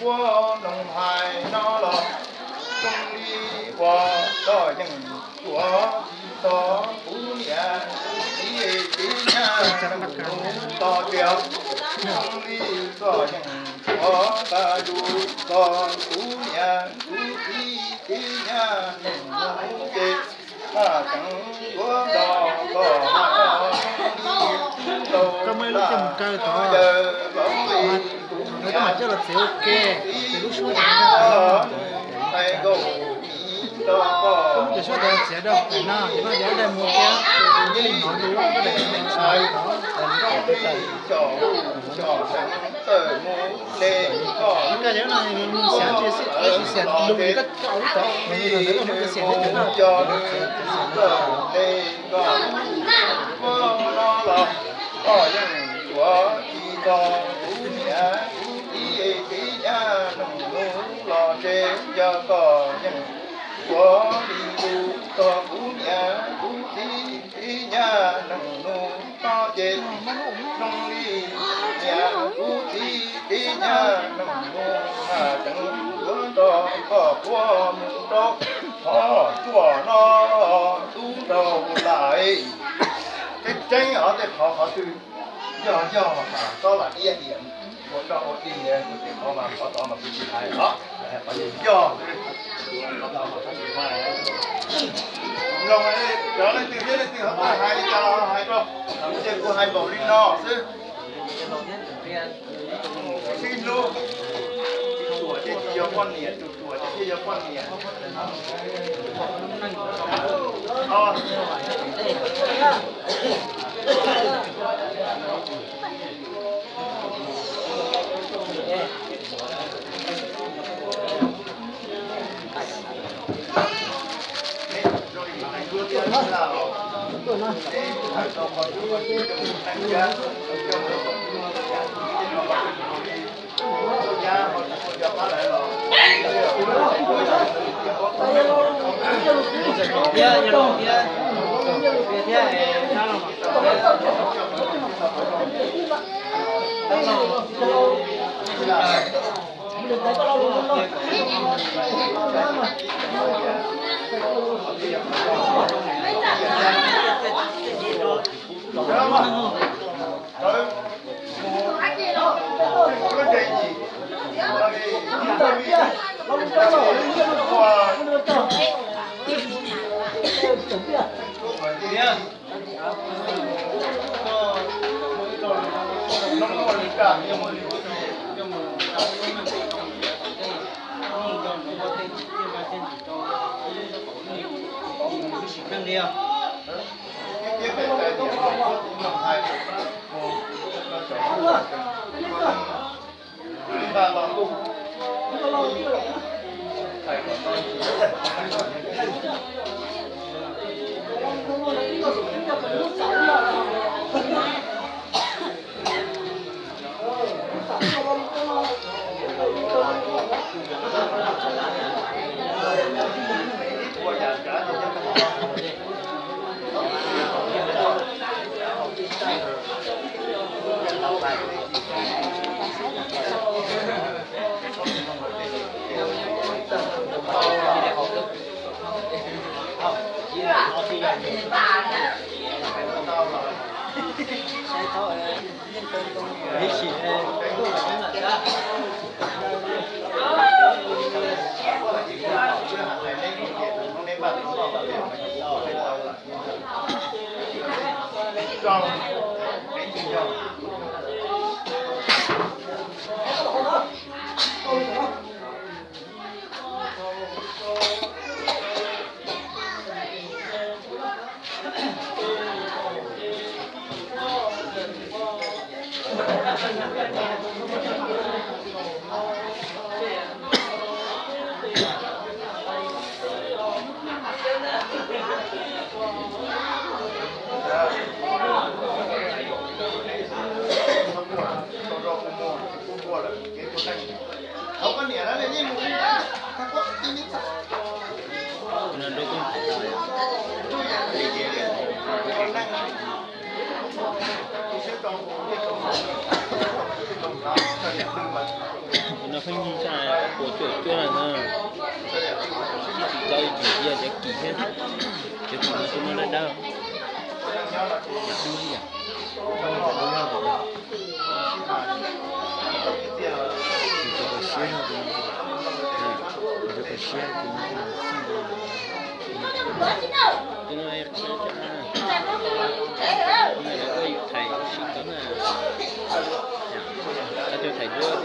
Puab noog hais no los zoo li uas koj yeej suav tsis txog kuv niam kuv txiv tib nyab nus tog tias zoo li koj yeej suav tas yus txog kuv niam kuv txiv tib nyab nus ces haj tseem yuav nrog koj hais zoo li rau laj yawg laus li kuv niam kuv txiv hais nkauj miv rau koj. Cov seev tawm mus le koj, los li kuv cov nws tawm le koj. Koj no los koj yeej yuav tsis txog kuv niam kuv txiv tib nyab nus los ces yog koj yeej yuav li kuv txog kuv niam kuv txiv tib nyab nus no ces zoo li niam kuv txiv tib nyab nus haj tseem yuav nrog koj puab mus rau hov cuaj no tub nraug lais. Tseeb tseeb os, tej qhov qhov twg yog yog mas txhob lam iab diam ua roj ua dig, tej qhov mas qhov tod mas kuv tsis hais os, qhov yog yog. Mloog cov leej twg thiab leej twg ho tuaj hais li cas los hais rau, ces kuv hais npaum li no xwb. Sib hlub, ruam ces tsis yog poj niam, ruam ces thiaj yog poj niam. Pheej yig tshaj puas cuaj cuaj na. Tib tsis tau tsis ntsia cov kim thiab. Cov kim no kuj muaj dawb dawb. Yam dub ib yam. Tus koj siab no tus no, tus koj siab tus no, tus no qhia cov na. Tus no yog koj yus thaiv ua si koj na. Koj cov thaiv duab.